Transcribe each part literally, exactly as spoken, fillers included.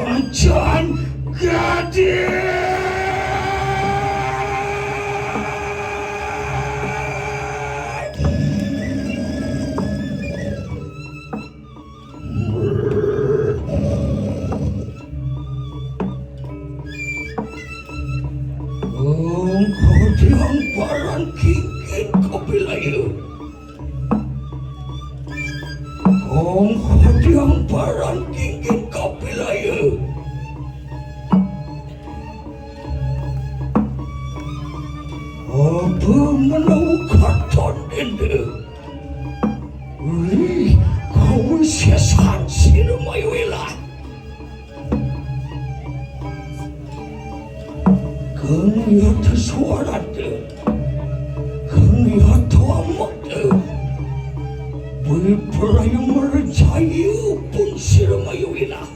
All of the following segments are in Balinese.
Macan Gadis. Kong kodiang paran kingkin kapilayu. Kong kodiang paran kingkin kapilayu. Apa menawa katon dende? Ih, kawisesan sira mayu ilang. Kang yata suarata, kang yata amata, biprayu merjayu pun sira mayu ilang.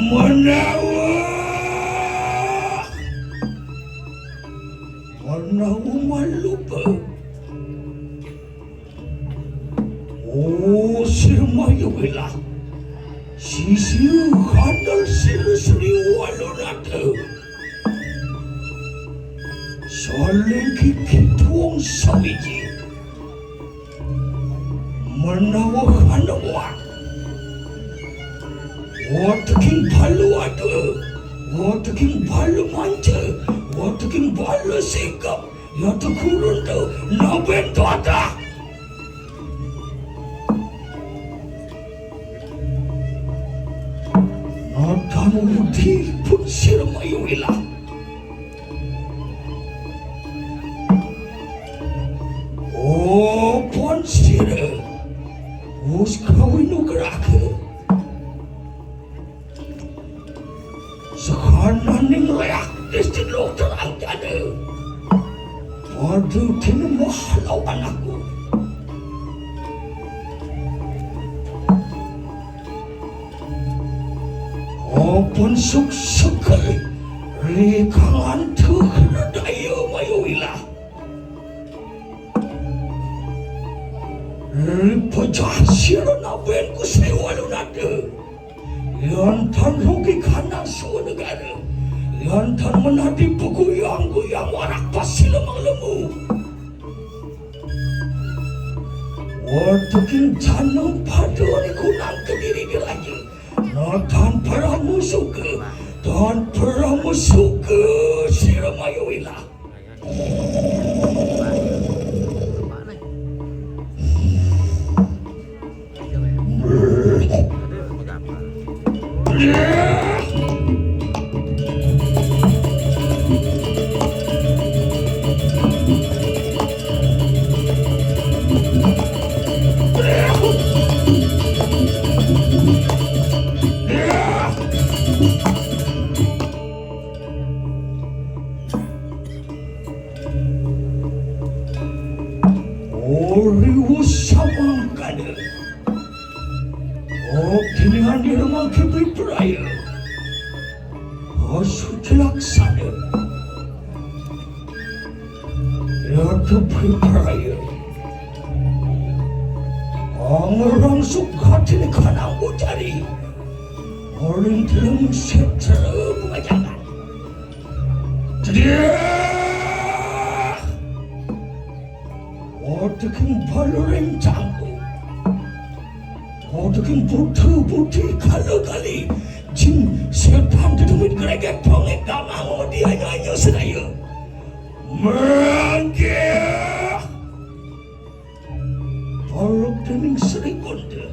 Menawa, menawa malupa. Oh, sira mayu ilang. Sisi handal sira Sri Walunata. Saling kikit wong sawiji. Menawa kanemuan. Wateking balu ada. Wateking balu manca. Wateking balu singkep. Yata kurun tu, naben tuata. Natamu mudi pun sira mayu ilang. Oh, pun sira. Wus kawinu geraka. Sakananing leak distrik lokal anggana. Padu tinemah lawan aku. Opun suksukel ri kangantu kedaya mayu ilang. Ripejah sira naben ku sewa lunada. Yan tan rugi kana suwa negara. Yan tan menadi peguyang-guyang warak pasila manglemu. Watukin jana pada ni kunang kediri diraja. Natan parama suka, tan parama suka sira mayu ilah. Ori usamangkana. Okiningan di rumah kipi peraya. Osucilaksana. Ratu Priparaya. Angerang sukatine kanang bujari. Oring telung setra bumajangan. Cediak! Odeking baluring cangku. Odeking putu-puti kala kali. Jin setan dedemit greget pongit damang odi anyo-anyo sedaya. Manggih! Paluk dening Sri Kunda.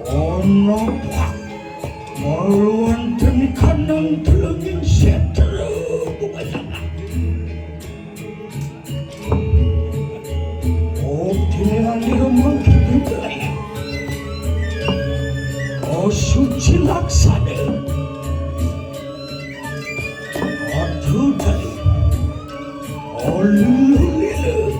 Ana pak maluan tenikan nang telenging setra bubayangan. Oke, andi rumang kipitai. Oh, suci laksana. Aduh, tadi. Oh, lulu, lulu.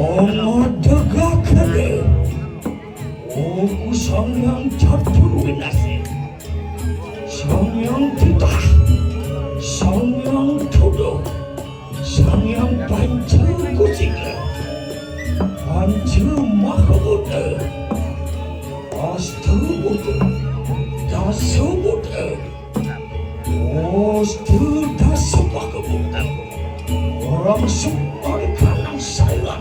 Omo dega kene. Oku Sang Hyang Catur Winasih, Sang Hyang Titah, Sang Hyang Tuduh, Sang Hyang Panca Kusika, Panca Mahabuta, Asta Buta, Dasa Buta, Ostu Dasa Mahabuta, orang semua di kalangan saya.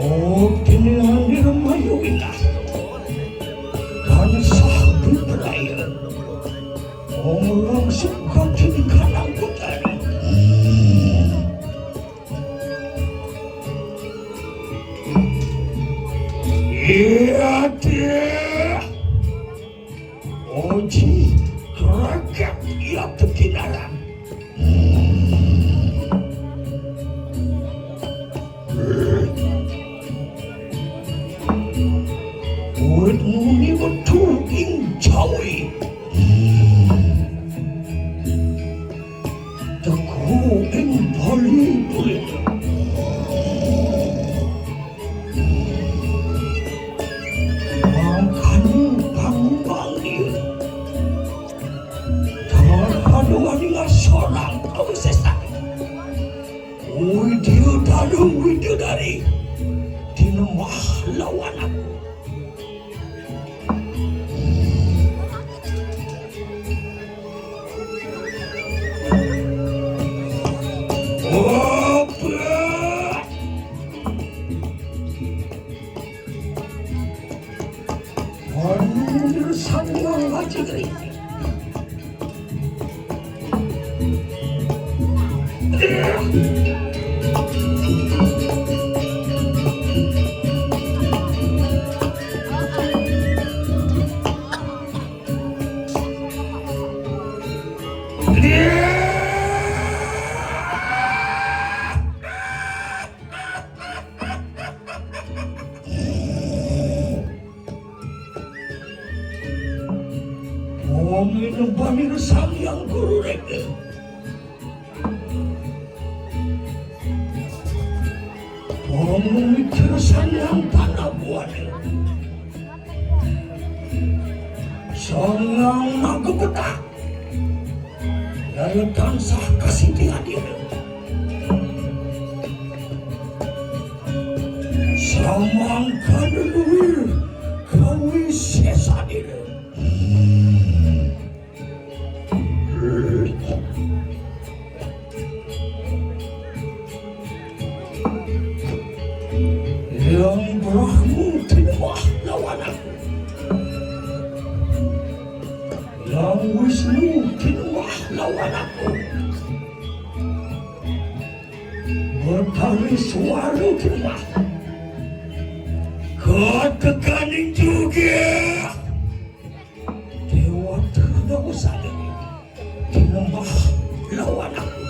Oh, kini hadir mayu indah. Kan sah beraya. Omong sungkan kini kanang putari. Iya, dia. Oji, rakyat ia tekinaran. Urip muni metu ing jawi. Teka ing Bali Tulik. Mangkane pangumbang dia. Terpadu aning asorang kawisesan. Widya Danu Widya Dari. Tinembah lawan aku. Obat. Manungsa Sang Hyang Aji Gering. Wong minum pamir Sang Hyang Guru Rega. Wong mikir Sang Hyang Panabuana. Sang Hyang Naga Petak. Lalu tansah kasih hadir. Samangkana luwih kawisesan dina. Yang Brahmu tinembah lawan aku. Yang Wisnu tinembah lawan aku. Betari Suara tinembah. Katekaning juga. Dewa Terdawasana tinembah lawan aku.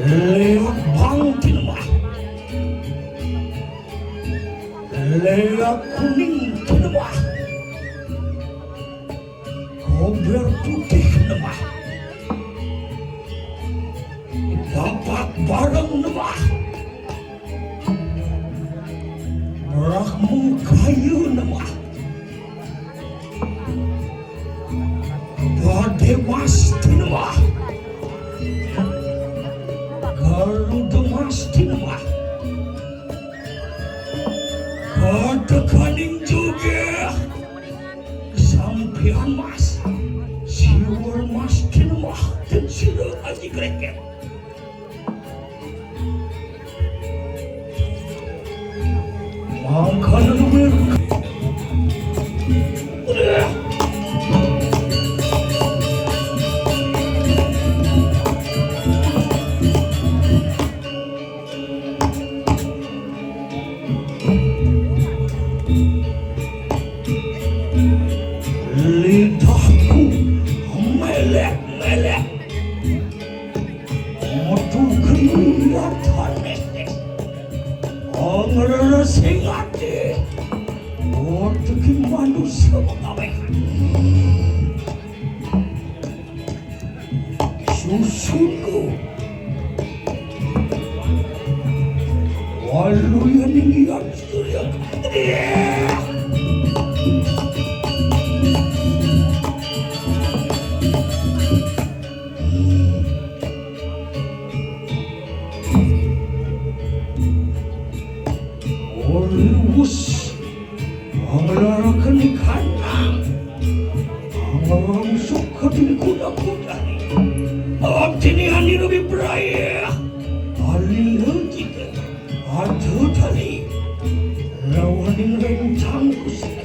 Leak bang tinembah. Leak kuning tinembah. Kober putih nembah. Bapak bareng nembah. Rakmu kayu nama. Bade mas tinama. Garuda mas tinama. Kadakaning juga. Sampian mas. Siwur mas tinama. Dan sira aji kreket. Mangkana luwih. Lidahku melek-melek. Metu geni nyatane. Angrara sing ati. Wadegi manusa pengaweh. Susunku. Waluyaning Hyang Surya. Wus. Anglaraken kandang. Angrungsuk keding kuda-kuda. Abdini anira wibraya. Alila kita. Aduh tali. Rawaning rencang kusai.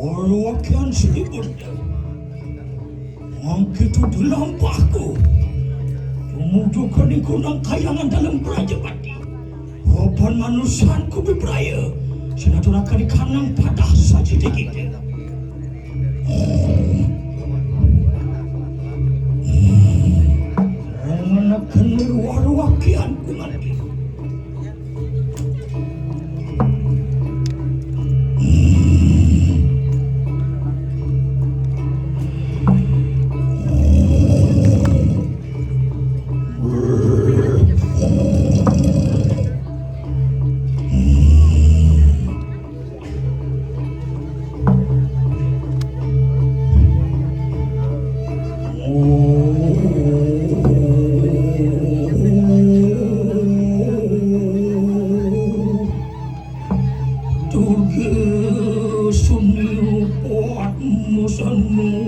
Wakian sini benda. Mangkitu delampahku. Tumuju kaniku nang kayangan dalam Prajapati. Hopan manusanku bebraya. Sinaturakan ikanang padah saji digita. Manakan ruah-ruakianku mati. Durga sumio kuat musanmu.